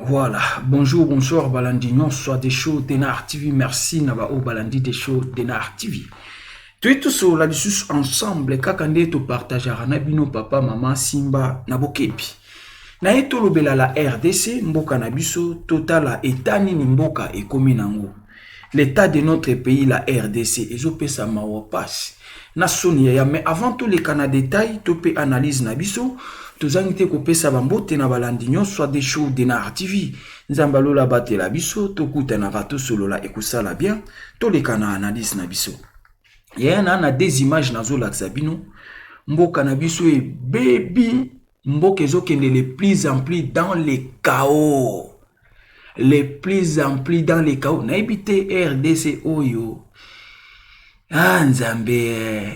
Voilà, bonjour, bonsoir, balandi nyonso des show Denar TV. Merci na ba o balandi des show Denar TV. Toye tosolola lisusu ensemble kaka nde topartageaka na bino papa mama simba na bokebi. Na ye tolobela la RDC mboka na biso totala eta nini mboka ekomi nango. L'état de notre pays la RDC ezopesa mawa pasi na soni yaya. Mais avant toleka na détail to mpe analyse na biso, tozangi te kopesa bambote na balandi nyonso ya Deshow Denar TV. Nzambe alola batela biso, tokutanaka tosolola ekosala bien. Toleka na analyse na biso yaya. Na des images nazolakisa bino, mboka na biso ebebi, mboka ezokende le plus en plus dans le chaos, le plus en plus dans le chaos. Nayebi te RDC oyo, ah Nzambe,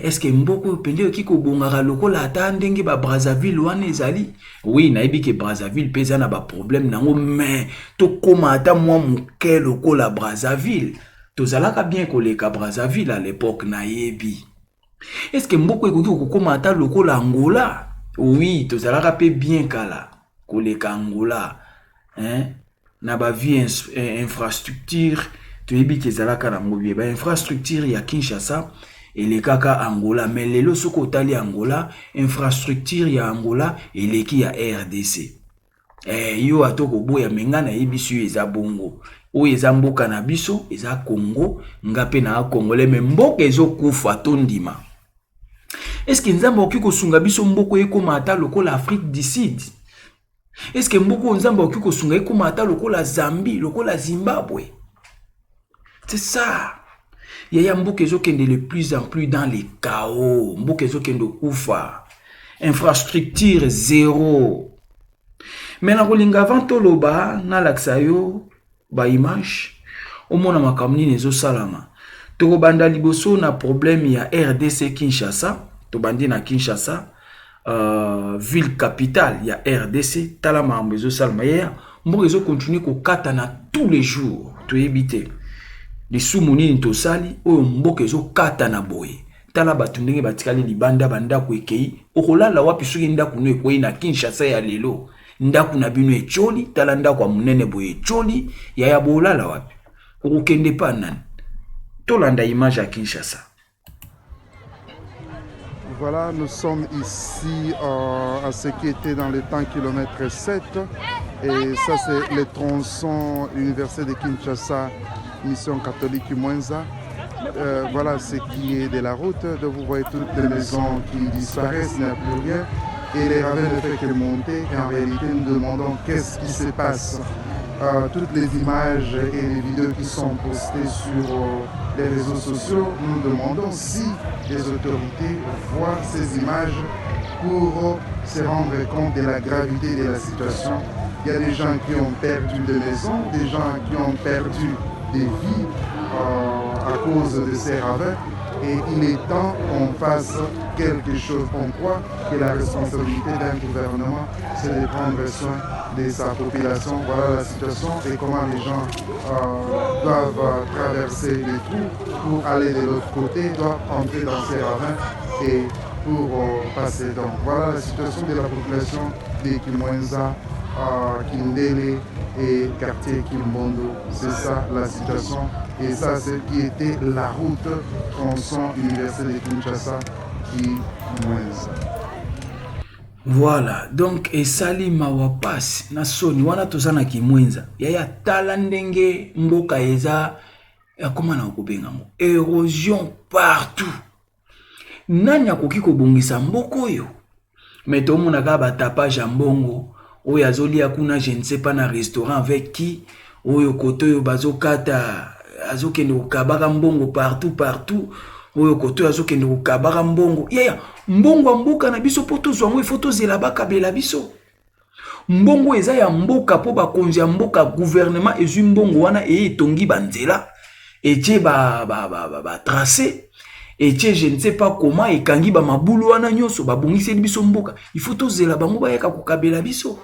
est-ce mboka oyo mpenza ekoki kobongaka lokola ata ndenge ba Brazzaville wana ezali? Oui, nayebi ke Brazzaville mpe eza na baproblème nango, mais tokóma ata mwa moke lokola Brazzaville. Tozalaka bien koleka Brazzaville à l'époque. Nayebi, est-ce mboka ekoki kokóma ata lokola Angola? Oui, tozalaka mpe bien kala koleka Angola, hein? Na bavie infrastructure toyebi ke ezalaka nango bien. Bainfrastructure ya Kinshasa elekaka Angola, mais lelo soki otali Angola, infrastructure ya Angola eleki ya RDC. Yo ata koboya, mais ngai nayebisi yo eza bongo. Oyo eza mboka na biso, eza Congo. Nga mpe na congolais, mais mboka ezokufa. Tondima, est-ce Nzambe akoki kosunga biso mboka ekóma ata lokola Afrique du Sud? Est-ce mboka oyo Nzambe akoki kosunga ekóma ata lokola Zambie, lokola Zimbabwe? C'est ça yaya, mboka ezokende le plus en plus dans le chaos, mboka ezokende okufa, infrastructure zéro. Mais nakolinga avant toloba, nalakisa yo baimage, omona makambo nini ezosalama. Tokobanda liboso na problème ya RDC Kinshasa. Tobandi na Kinshasa, ville capitale ya RDC. Tala makambo ezosalama yeya, mboka ezokontinue kokata na tous les jours. Toyebi te lisumu nini tosali oyo mboka ezokata na boye. Tala bato ndenge batikali libanda, bandako ekei. Okolala wapi soki ndako no ekwei na Kinshasa ya lelo? Ndako na bino etioli, tala ndako ya monene boye etioli yaya, bolala wapi? Okokende pa nani? Tolanda image ya Kinshasa. Voilà, nous sommes ici à ce qui était dans le temps kilomètre 7. Et ça, c'est le tronçon Université de Kinshasa, Mission catholique Mwenza. Voilà ce qui est de la route. Donc vous voyez toutes les maisons qui disparaissent, il n'y a plus rien. Et les ravins ne fait que monter. Et en réalité, nous demandons qu'est-ce qui se passe. Toutes les images et les vidéos qui sont postées sur les réseaux sociaux, nous demandons si les autorités voient ces images pour se rendre compte de la gravité de la situation. Il y a des gens qui ont perdu des maisons, des gens qui ont perdu des vies à cause de ces ravins. Et il est temps qu'on fasse quelque chose. On croit que la responsabilité d'un gouvernement, c'est de prendre soin de sa population. Voilà la situation et comment les gens doivent traverser les trous pour aller de l'autre côté, doivent entrer dans ces ravins et pour passer. Donc voilà la situation de la population de Kimwenza, Kindele et quartier Kimbondo. C'est ça la situation. Et ça, c'est qui était la route tronçon Université de Kinshasa, Kimwenza. Voilà, donc esali mawa pasi na soni. Wana toza na Kimwenza yaya. Tala ndenge mboka eza akóma na kobenga ngo érosion partout. Nani akoki kobongisa mboka oyo? Mais tomona kaka batapage ya mbongo oyo azolia kuna, je ne sais pas na restaurant avec qui. Oyo kote oyo bazokata, azokende kokabaka mbongo partout partout. Oyo kote oyo azokende kokabaka mbongo yaya, mbongo ya mboka na biso. Mpo tozwa yango, ifo tozela bakabela biso. Mbongo eza ya mboka mpo bakonzi ya mboka, gouvernement ezwi mbongo wana eye etongi banzela, etie ba ba ba ba, ba trace, etie je ne sais pas comment, ekangi ba mabulu wana nyonso, babongiseli biso mboka. Il faut tozela bango bayaka kokabela biso.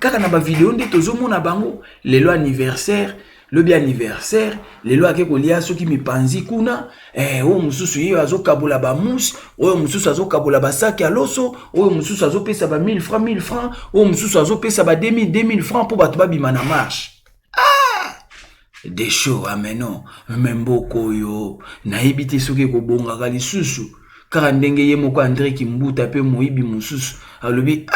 Kaka na ba video nde tozomona bango lelo anniversaire, lobi anniversaire, lelo ake kolia soki mipanzi kuna, oyo mosusu ye azokabola ba mousse, oyo mosusu azokabola ba sac ya loso, oyo mosusu azopesa ba 1000 francs, 1000 francs, oyo mosusu azopesa ba 2000, 2000 francs mpo bato babima na marche. Desho ameno me mboka oyo nayebi te soki ekobongaka lisusu. Kaka ndenge ye moko André Kimbuta pe moyibi mosusu alobi,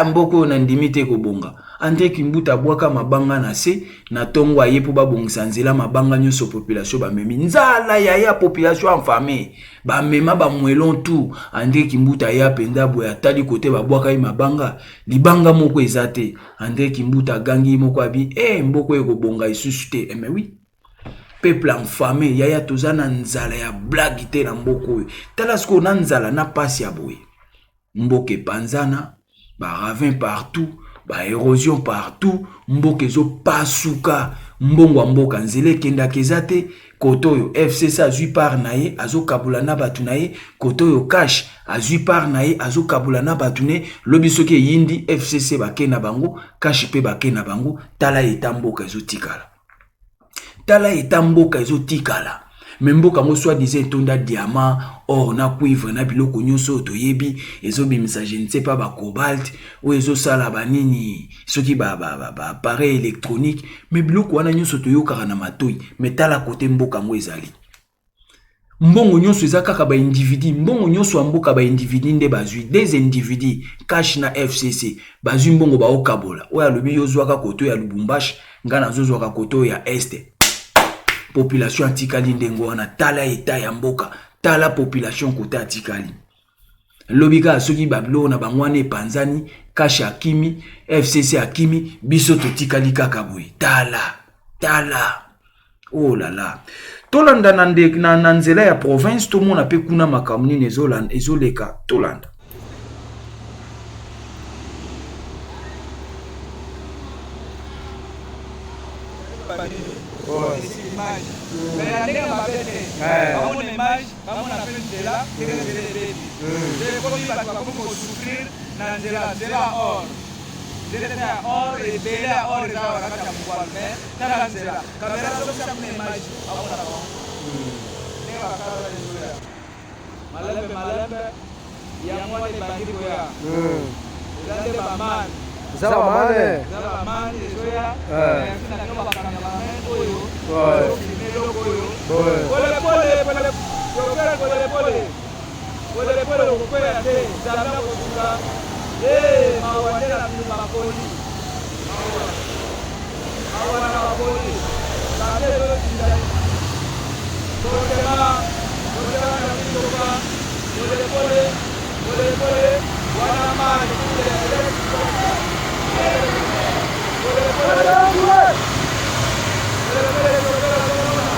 mboka oyo nandimi te ekobonga. André Kimbuta abwaka mabanga na se na tongo aye mpo babongisa nzela, mabanga nyonso population bamemi nzala yaya, population enfamée bamema ba mwelon tout. André Kimbuta aya mpenza boye atali kote babwaka ye mabanga, libanga moko eza te. André Kimbuta agangi ye moko abi, mboka oyo ekobonga lisusu te. Mais oui, peuple enfamé yaya, toza na nzala ya blague te na mboka oyo. Tala sikoyo na nzala na pasi ya boye, mboka epanzana, ba ravin partout, ba érosion partout, mboka ezopasuka, mbongo ya mboka nzela ekendaka eza te. Kote oyo FCC azwi part na ye azokabula na bato na ye, kote oyo cash azwi part na ye azokabula na bato ne. Lobi soki eyindi FCC bake na bango, cash pe bake na bango. Tala eta mboka ezotikala, tala eta mboka ezotikala. Me mboka yango soi-disant etonda diamant, or na cuivre na biloko nyonso oyo toyebi, ezobimisa je ne sais pas ba cobalt oyo ezosala ba nini soki ba appareil électronique, me biloko wana nyonso toyokaka na matoi. Me tala kote mboka yango ezali, mbongo nyonso eza kaka ba individu, mbongo nyonso ya mboka ba individu nde bazwi, des individus cash na FCC bazwi mbongo baokabola. Oyo alobi yo zwaka koto ya Lubumbashi, nga nazozwaka koto ya Est. Population atikali ndenge wana. Tala eta ya mboka, tala population kote atikali. Lobi kaka soki ba biloko na bango wana epanzani, cash akimi, FCC akimi, biso totikali kaka boye. Tala, tala. Oh là là. Tolanda na nde, na, na nzela ya province, tomona pe kuna makambo nini ezoleka. Tolanda. Malembe malembe yango wana ebandi koya. Eza nde bamani. Eza bamani. Eza bamani ezoya. Merci na bino ba cameraman oyo. Ozofilme eloko oyo. Pole pole pole chauffeur pole pole. Pole pole okokwea te. Nzambe akosunga. Mawa nde na bino bakoli. Mawa. Mawa na bakoli. Nzambe ezotinda. Kotema. Kotema na bisoka. Pole pole. Pole pole. Wana mayi. Pole pole. Pole pole chauffeur azomona.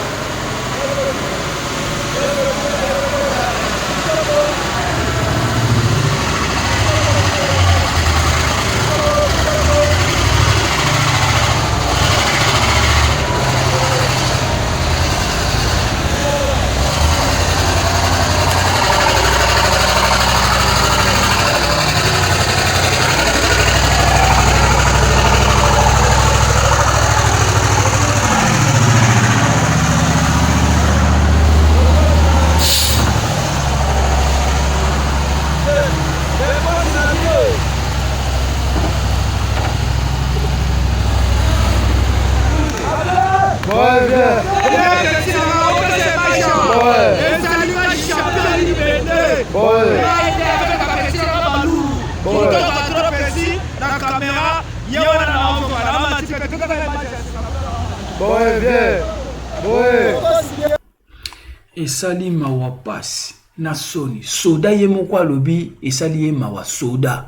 Esali mawa pasi na soni. Soda ye moko alobi esali ye mawa. Soda,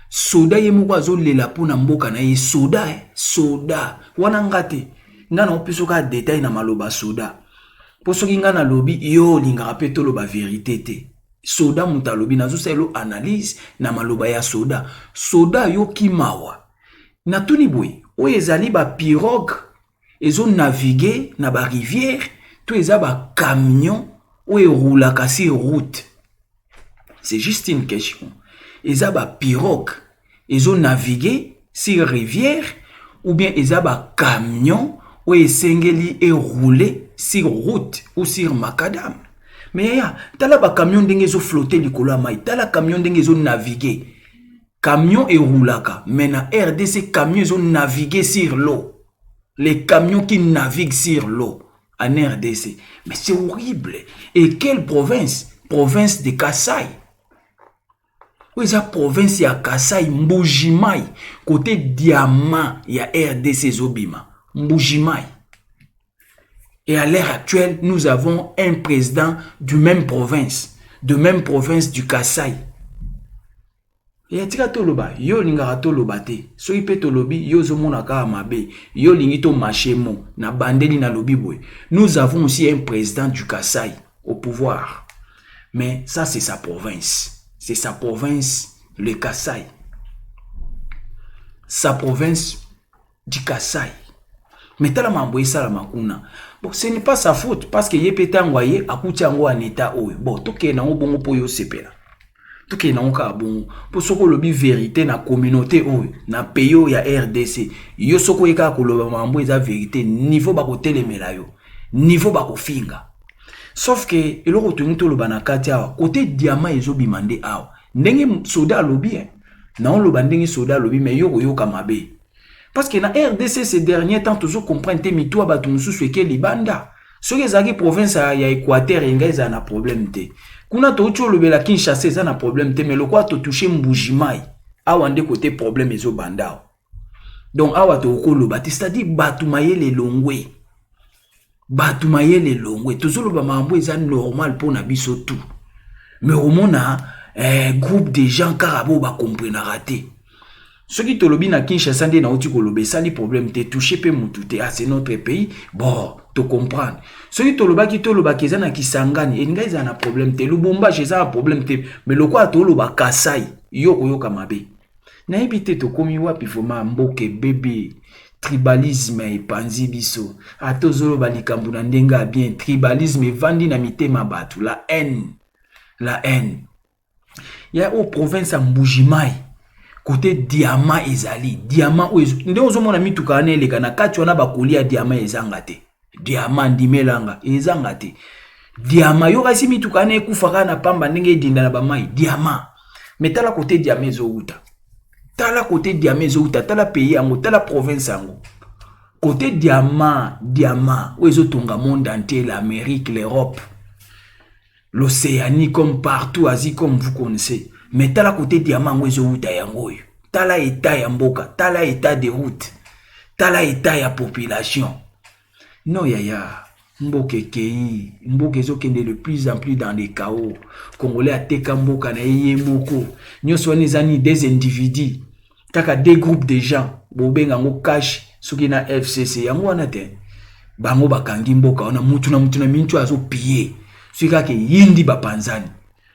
soda ye moko azolela mpona mboka na ye. Soda, soda wana nga te, nga na opesa kaka détail na maloba soda, mpo soki nga nalobi yo olingaka mpe toloba vérité te. Soda moto alobi, nazosalela analyse na maloba ya soda. Soda ayoki mawa. Natuni boye, oyo ezali ba pirogue ezo naviguer na ba rivière to eza ba camion oyo eroulaka sur route? C'est juste une question. Eza ba pirogue ezo naviguer sur rivière ou bien eza ba camion oyo esengeli eroule sur route ou sur macadam? Mais yaya, tala ba camion ndenge ezoflotte likolo ya mai, tala camion ndenge ezonavigue. Camion eroulaka, mais na RDC camion ezonavigue sur l'eau. Les camions qui naviguent sur l'eau en RDC, mais c'est horrible. Et quelle province? Province de Kasaï. Oyo eza province ya Kasai, Mbujimai, côté diamant ya RDC ezobima, Mbujimai. Et à l'heure actuelle, nous avons un président du même province, de même province du Kasaï. Ya tika toloba, yo olingaka toloba te. Soki mpe tolobi, yo ozomona kaka mabe. Yo olingi tomâcher mo na bandeli. Nalobi boye, nous avons aussi un président du Kasaï au pouvoir, mais ça, c'est sa province, c'est sa province, le Kasaï, sa province du Kasaï. Mais tala mambo esalama kuna. Bon, ce n'est pas sa faute, parce que ye mpe ntango aye, akuti yango en état oyo. Bon, tokende yango bongo mpo yo osepela. Tokende yango kaka bongo mpo soki olobi vérité na communauté oyo, na pays oyo ya RDC, yo soki oye kaka koloba makambo eza vérité, niveau bakotelemela yo, niveau bakofinga. Sauf que eloko tolingi toloba na kati awa, côté diamant ezobima nde awa, ndenge soda alobi, naoloba ndenge soda alobi, mais yo koyoka mabe, parce que na RDC ces derniers temps tozocomprendre te. Mitu ya bato mosusu eke libanda. Soki ezalaki province ya Équateur, engai ezala na problème te. Kuna touti olobela Kinshasa, eza na problème te. Mais lokola totouche Mbujimai awa, nde côté problème ezobanda awa. Donc awa tokoloba te, c'est-à-dire bato mayele elongwe, bato mayele elongwe. Tozoloba makambo eza normal mpo na biso tout, mais omona groupe de gens kaka bo bakomprenaka te. Soki tolobi na Kinshasa, nde nauti koloba, esali problème te, touche mpe mutu te. Ah, c'est notre pays, bon, tocomprendre. Soki tolobaki, tolobaki eza na Kisangani, elinga ezala na problème te. Lubumbashi eza na problème te. Mais lokola toloba Kasai, yo koyoka mabe. Nayebi te tokomi wapi vraiment. Mboka ebebe, tribalisme epanzi biso. Ata ozoloba likambo na ndenge ya bien, tribalisme evandi na mitema bato, la haine, la haine. Ya oyo province ya Mbujimai, côté diamant ezali, diamant oyo nde ozomona mituka wana eleka na kati wana, bakolia diamant ezanga te. Diamant, ndimelanga, ezanga te. Diamant yo kasi mituka wana ekufa kaka na pamba ndenge edinda na bamai diamant. Mais tala côté diamant ezowuta, tala côté diamant ezowuta, tala pays yango, tala province yango, côté diamant. Diamant oyo ezotonga monde entier, l'Amérique, l'Europe, l'Océanie, comme partout, Asie, comme vous connaissez. Mais tala côté diamant yango ezowuta, yango oyo. Tala état ya mboka, tala état de route, tala état ya population. Non yaya, mboka ekei, mboka ezokende de plus en plus dans les chaos. Congolais ateka mboka na ye ye moko. Nyonso wana eza nini? Des individus kaka, des groupes de gens, bobenga yango CACH soki na FCC, yango wana te. Bango bakangi mboka wana, mutu na mutu na mintu azopie. Soki kaka eyindi, bapanzani,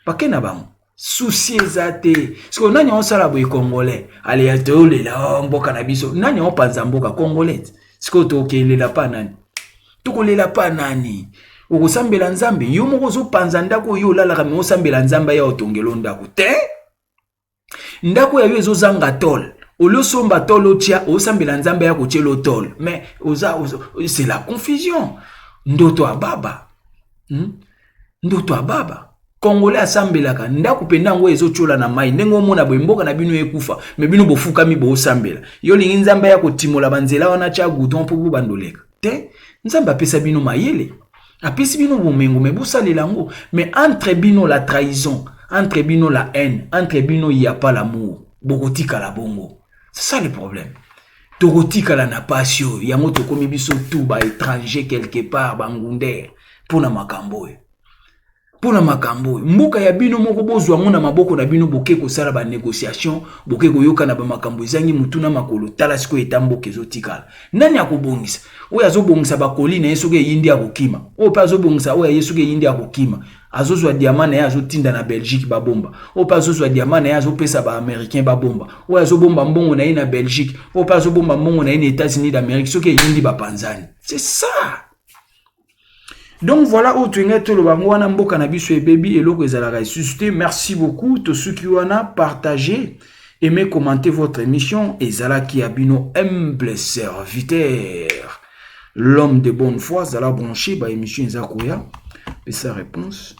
bake na bango, souci eza te. Sikoyo nani aosala boye? Congolais aleya, toyolela, oh, mboka na biso. Nani aopanza mboka? Congolais. Sikoyo tokelela pa nani? Tokolela pa nani? Okosambela Nzambe? Yo moko ozopanza ndako oyo olalaka, mais osambela Nzambe aya otongela ndako te. Ndako ya yo ezozanga tôle, olie osomba tôle otia, osambela Nzambe aya kotiela tôle. Mais oza, c'est la confusion. Ndoto ya baba, Ndoto ya baba. Congolais asambelaka, ndako mpenza yango ezotiola na mai. Ndenge omona boye, mboka na bino ekufa, mais bino bofukami, boosambela. Yo olingi Nzambe aya kotimola banzela wana, tia goudron mpo bobandoleka te. Nzambe apesa bino mayele, apesi bino bomengo, mais bosalela yango. Mais entre bino la trahison, entre bino la haine, entre bino y a pas l'amour. Bokotikala bongo, c'est ça le problème. Tokotikala na pasi oyo. Yango tokomi biso tout baétranger quelque part, bangundere, mpona makambo oyo, mpona makambo oyo. Mboka ya bino moko, bozwa yango na maboko na bino, boke kosala banégociation, boke koyoka na bamakambo ezangi mutu na makolo. Tala sikoyo eta mboka ezotikala. Nani akobongisa? Oyo azobongisa bakoli na ye, soki eyindi akokima. Oyo mpe azobongisa oyo aye, soki eyindi akokima. Azozwa diamant na ye, azotinda na Belgique babomba. Oyo mpe azozwa diamant na ye, azopesa Baaméricain babomba. Oyo azobomba mbongo na ye na Belgique, oyo mpe azobomba mbongo na ye na États-Unis d'Amérique. Soki eyindi, bapanzani. C'est ça. Donc voilà, oyo toyengai toloba yango wana. Mboka na biso ebebi, eloko ezalaka lisusu te. Merci beaucoup. Tosuki wana. Partagez, aimez, commentez votre émission. Ezalaki ya bino humble serviteur, l'homme de bonne foi. Zala branché, baémission eza koya. Pesa réponse.